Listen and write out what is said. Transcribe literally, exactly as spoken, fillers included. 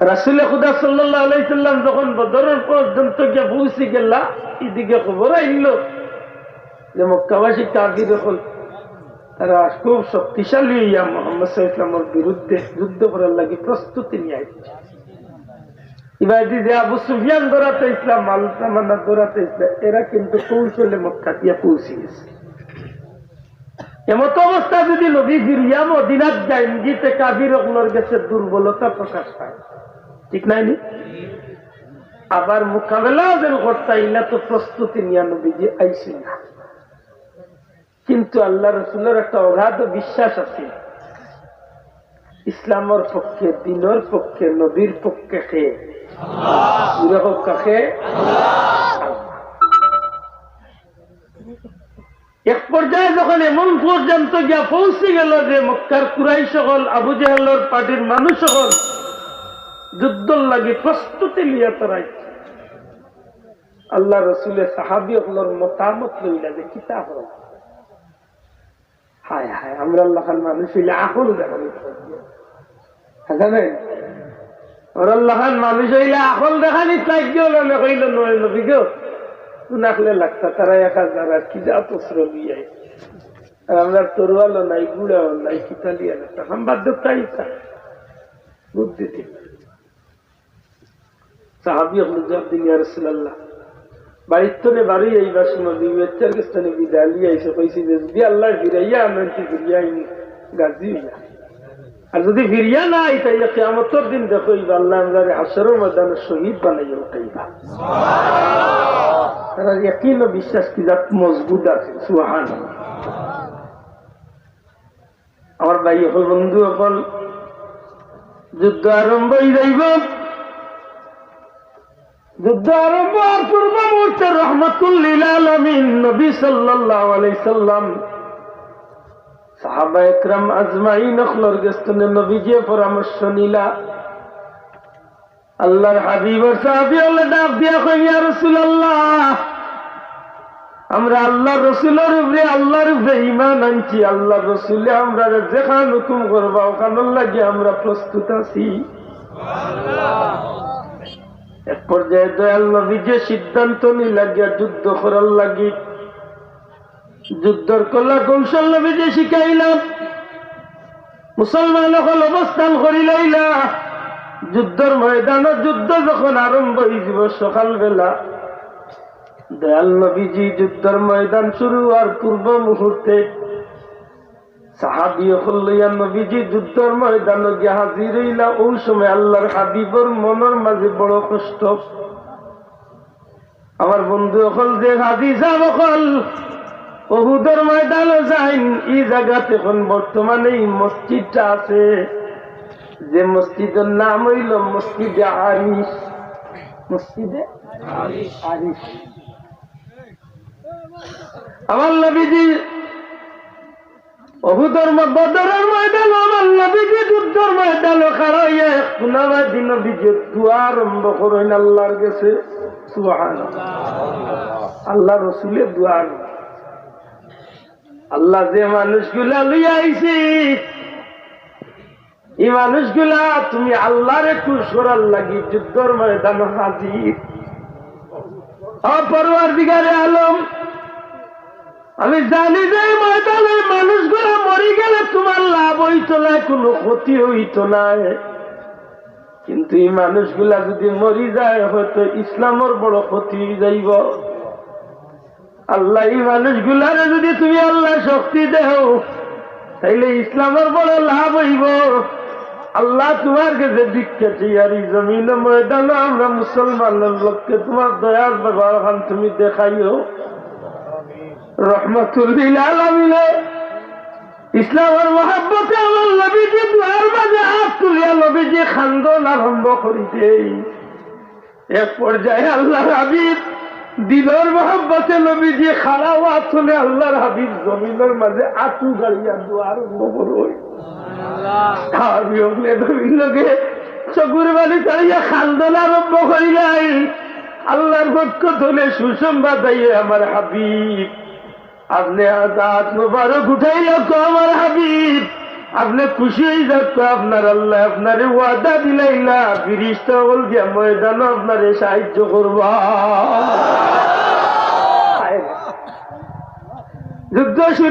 রাসূলে খুদা সাল্লাল্লাহু আলাইহি সাল্লাম যখন বদরর পর্যন্ত গিয়া পৌঁছি গেলা, ইদিকে খবর আইল যে মক্কাবাসী কাফির অকল তারা খুব শক্তিশালী অইয়া মুহাম্মদ সাল্লাল্লাহু আলাইহি সাল্লামর বিরুদ্ধে যুদ্ধ করার লাগি প্রস্তুতি নিয়া আইছে। ইবাদি যে আবু সুফিয়ান ধরাতে ইসলাম, মাল সামানা ধরাতে ইসলাম, এরা কিন্তু কৌশলে মক্কা দিয়া পৌঁছি গেছে। এমত অবস্থা যদি নবী ফিরিয়া মদিনাত যাইন, গিতে কাফির অকলর গেছে দুর্বলতা প্রকাশ পায়, ঠিক নায় নি? আবার মোকাবেলা যেন করতা, ইলা তো প্রস্তুতি নিয়া নবীজি আইছে না। কিন্তু আল্লাহ রসুলের একটা অগাধ বিশ্বাস আছে, ইসলামর পক্ষে, দ্বীনর পক্ষে, নবীর পক্ষে কে? জোরে কউক্কা কে? এক পর্যায়ে যখন এমন পর্যন্ত গিয়া পৌঁছি গেল যে মক্কার কুরাইশ অকল, আবু জেহেলর পার্টির মানুষ অকল যুদ্ধর লাগি প্রস্তুতি লিয়া তারাই, আল্লাহ রসুলে সাহাবী অকলর মতামত লইলা যে কিতা অইল। হায় হায়, আমরার লাখান মানুষ অইলে আকল দেখানি। জানেন, আমরার লাখান মানুষ অইলে আকল দেখানি চাইতে অইল না, কইল, "নয় নবী গো, কোন আকলে লাগতা, তারা এক হাজার আর কি জাত অস্ত্র লইয়া আইছে। আর আমরার তরোয়ালও নাই, ঘুড়াও নাই, কিতা লইয়া লাগতা, হাম বাদ দেও, তাই তা বুদ্ধি দিন।" সাহাবী অকলে জবাব দিলা, "ইয়া রাসূলুল্লাহ, বাড়ির তনে বারই আইবার সময় বিবি বাচ্চার গেছ তনে বিদায় লইয়া আইছে, কইছি যে যদি আল্লাহ ফিরাইয়া আনইন তে ফিরিয়া আইমু গাজী অইয়া। আর যদি ফিরিয়া না আই, তাইলে কিয়ামতর দিন দেখো, ইবা আল্লাহ আমরারে হাশরর ময়দানে শহীদ বানাইয়া উঠাইবা।" তারার ইয়াকিন ও বিশ্বাস কি জাত মজবুত আছে, সুবহানাল্লাহ। আমার ভাই অকল, বন্ধু অকল, যুদ্ধ আরম্ভ অই যাইব। যুদ্ধ আরম্ভ অওয়ার পূর্ব মুহূর্তে রহমাতুল লিল আলামিন নবী সাল্লাল্লাহু আলাইহি সাল্লাম সাহাবা একরাম আজমাইন অকলর গেছ তনে নবীজিয়ে পরামর্শ নিলা। আল্লাহর হাবিবর সাহাবী অকলে ডাক দিয়া কইন, "ইয়া রাসূলুল্লাহ, আমরা আল্লাহর রসুলর উপরে, আল্লাহর উপরে ঈমান আনছি। আল্লাহর রসুলে আমরারে যেখান হুকুম করবা, ওখানর লাগি আমরা প্রস্তুত আছি।" এক পর্যায়ে দয়াল নবীজিয়ে সিদ্ধান্ত নিলা গিয়া যুদ্ধ করার লাগি। যুদ্ধর কলা কৌশল নবীজিয়ে শিখাইলা। মুসলমান অকল অবস্থান করিলাইলা। যুদ্ধর ময়দানো যুদ্ধ যখন আরম্ভ অই যিবো সকালবেলা, দয়াল নবীজি যুদ্ধর ময়দান শুরু অওয়ার পূর্ব মুহূর্তে সাহাবী অকল লইয়া নবীজি যুদ্ধর ময়দানো গিয়া হাজির অইলা। অউ সময় আল্লাহর হাবিবর মনর মাঝে বড় কষ্ট। আমার বন্ধু অকল, যে গাজী সাব অকল উহুদর ময়দানো যাইন, ই জাগাত এখন বর্তমানে ই মসজিদটা আছে, যে মসজিদর নাম অইল মসজিদে আরিশ। মসজিদে আরিশ। আমার নবীজি উহুদর ম-, বদরর ময়দানো আমার নবীজি যুদ্ধর ময়দানো খাড়া অইয়া এক কুনাবাদি নবীজি দোয়া আরম্ভ করইন আল্লাহর গেছে। সুবহানাল্লাহ। আল্লাহর রসুলে দোয়া আরম্ভ। আল্লাহ, যে মানুষগুলা লইয়া আইছি, ই মানুষগুলা তুমি আল্লাহরে খুশ করার লাগি যুদ্ধর ময়দানো হাজির। ও পরওয়ারদিগারে আলম, আমি জানি যে ই ময়দানো ই মানুষগুলা মরি গেলে তুমার লাভ অইতো নায়, কুনু ক্ষতি অইতো নায়, কিন্তু ই মানুষগুলা যুদি মরি যায়, হয়তো ইসলামর বড় ক্ষতি অই যাইবো। আল্লাহ, ই মানুষগুলারে যুদি তুমি আল্লাহ শক্তি দেও, তাইলে ইসলামর বড় লাভ অইবো। আল্লাহ, তুমার গেছে ভিক্ষা চাই, আর ই জমিনো ময়দানো আমরা মুসলমানর লগে তুমার দয়ার ব্যবহার খান তুমি দেখাইও। রহমাতুল লিল আলামিনে ইসলামর মহব্বতে আমার নবীজি দোয়ার মাঝে আত তুলিয়া নবীজি কান্দন আরম্ভ করি দেইন। এক পর্যায়ে আল্লাহর হাবিব দিলর মহব্বতে নবীজি খাড়া অওয়াত শুনে আল্লাহর হাবিব জমিনর মাঝে আতু গাড়িয়া দোয়া আরম্ভ করইন। সাহাবী অকলে নবীর লগে চকুর পানি ছাড়িয়া কান্দন আরম্ভ করিলাইন। আল্লাহর পক্ষ থনে সুসংবাদ আইয়ে, আমার হাবিব, আপনে আত মুবারক উঠাইলা কো আমার হাবিব, আপনে খুশি অইযাউক্কা, আপনার আল্লায় আপনারে ওয়াদা দিলাইলা, ফিরিস্তা অকল গিয়া ময়দানো আপনারে সাহায্য করবা। যুদ্ধ শুরু